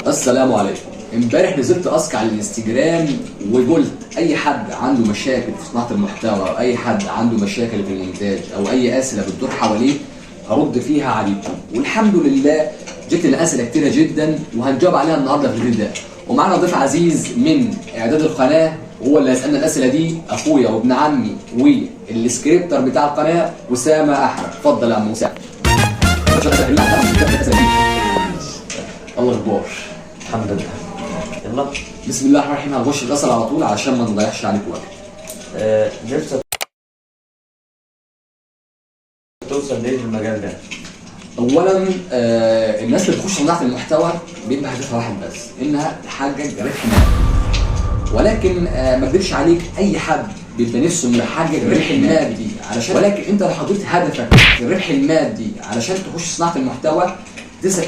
السلام عليكم. امبارح نزلت ask على الانستجرام وقلت اي حد عنده مشاكل في صناعة المحتوى او اي حد عنده مشاكل في المونتاج او اي اسئلة بتدور حواليه هرد فيها على اليوتيوب، والحمد لله جت لنا اسئلة كتيرة جدا وهنجاوب عليها النهارده في الفيديو ده. ومعانا ضيف عزيز من اعداد القناة وهو اللي هيسالنا الاسئلة دي، اخويا وابن عمي وال scripter بتاع القناة اسامة احمد. اتفضل يا عم اسامة. الله اكبر. الحمد لله. يلا. بسم الله الرحمن الرحيم. هنخش الاسئلة على طول علشان ما نضيعش عليك وقت. نفسك توصل ليه في المجال ده؟ اولا الناس اللي بتخش صناعة المحتوى بيبقى هدفها واحد بس، انها تحقق ربح مادي. ولكن ما اكذبش عليك، اي حد بيبقى نفسه انه يحقق الربح المادي علشان، ولكن انت لو حطيت هدفك في الربح المادي علشان تخش صناعة المحتوى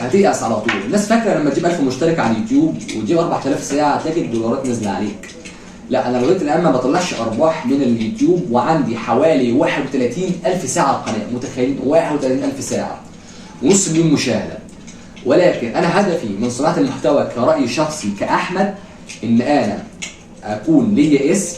هتيأس على طول. الناس فاكره لما تجيب 1000 مشترك على اليوتيوب وتجيب 4000 ساعة تلاقي الدولارات نازله عليك. لا، انا لغاية الان ما بطلعش ارباح من اليوتيوب، وعندي حوالي 31000 ساعة على القناة. متخيلين 31000 ساعة ونص مليون مشاهده. ولكن انا هدفي من صناعة المحتوى كراي شخصي كاحمد ان انا اكون ليا اسم،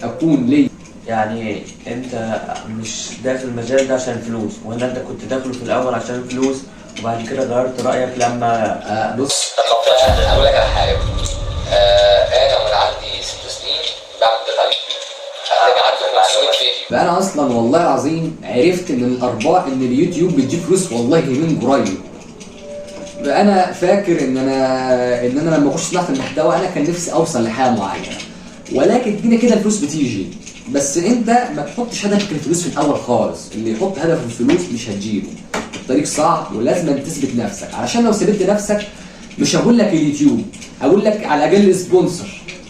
اكون ليا يعني انت مش داخل المجال ده عشان الفلوس، ولا انت كنت داخله في الاول عشان الفلوس وبعد كده غيرت رايك لما بص، اقول لك على حاجة. انا وانا عندي 6 سنين بعمل ده على اليوتيوب، هتلاقي عندي 500 فيديو. فانا اصلا والله العظيم عرفت ان الارباح ان اليوتيوب بتجيب فلوس والله من قريب. انا فاكر ان انا لما اخش صناعة المحتوى انا كان نفسي اوصل لحاجة معينة، ولكن كده كده الفلوس بتيجي. بس انت ما تحطش هدفك الفلوس في الاول خالص. اللي يحط هدفه الفلوس مش هتجيبه. الطريق صعب ولازم تثبت نفسك، علشان لو ثبت نفسك مش هقول لك اليوتيوب، هقول لك على الاقل sponsor.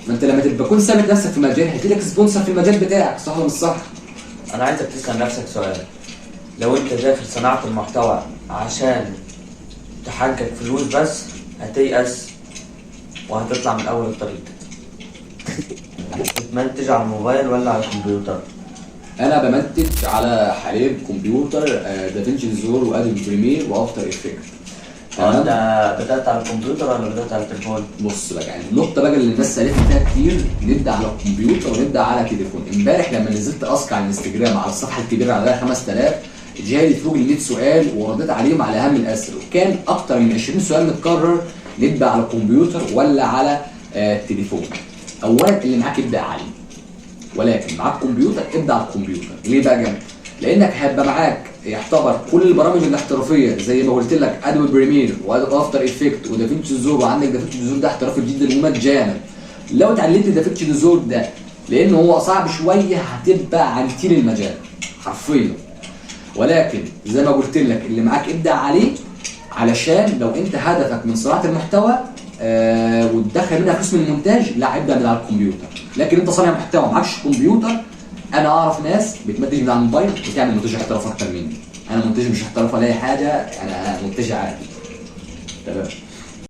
ما انت لما تبقى تكون ثابت نفسك في مجال هيجيلك sponsor في المجال بتاعك، صح ولا مش صح؟ انا عايزك تسال نفسك سؤال: لو انت داخل صناعة المحتوى عشان تحقق فلوس بس، هتيأس وهتطلع من اول الطريق. بتمنتج على الموبايل ولا على الكمبيوتر؟ انا بمنتج على حاليا كمبيوتر، DaVinci Resolve و Adobe Premiere و After Effects. هو تمام. انت بدأت على الكمبيوتر ولا بدأت على التليفون؟ بص بقى، يعني النقطة بقى اللي الناس سالتني فيها كتير، نبدا على الكمبيوتر ونبدا على تليفون. امبارح لما نزلت ask على الانستجرام على الصفحة الكبيرة عليها 5000، جالي فوق ال 100 سؤال ورديت عليهم على اهم الاسئلة، وكان اكتر من 20 سؤال متكرر: نبدا على الكمبيوتر ولا على التليفون؟ اولا اللي معاك ابدا عليه، ولكن معاك كمبيوتر ابدا على الكمبيوتر. ليه بقى جنب؟ لانك هيبقى معاك يعتبر كل البرامج الاحترافية زي ما قلت لك، Adobe Premiere و After Effects و DaVinci Resolve، وعندك DaVinci Resolve ده احترافي جدا ومجانا. لو اتعلمت DaVinci Resolve ده، لان هو صعب شويه، هتبقى عنتيل المجال حرفيا. ولكن زي ما قلت لك، اللي معاك ابدا عليه، علشان لو انت هدفك من صناعة المحتوى وتدخل منها فلوس من المونتاج، لا، ابدا من على الكمبيوتر. لكن انت صانع محتوى معكش كمبيوتر، انا اعرف ناس بتمنتج من على الموبايل وتعمل مونتاج احتراف اكتر مني. انا مونتاج مش احتراف ولا اي حاجه، انا مونتاج عادي. تمام.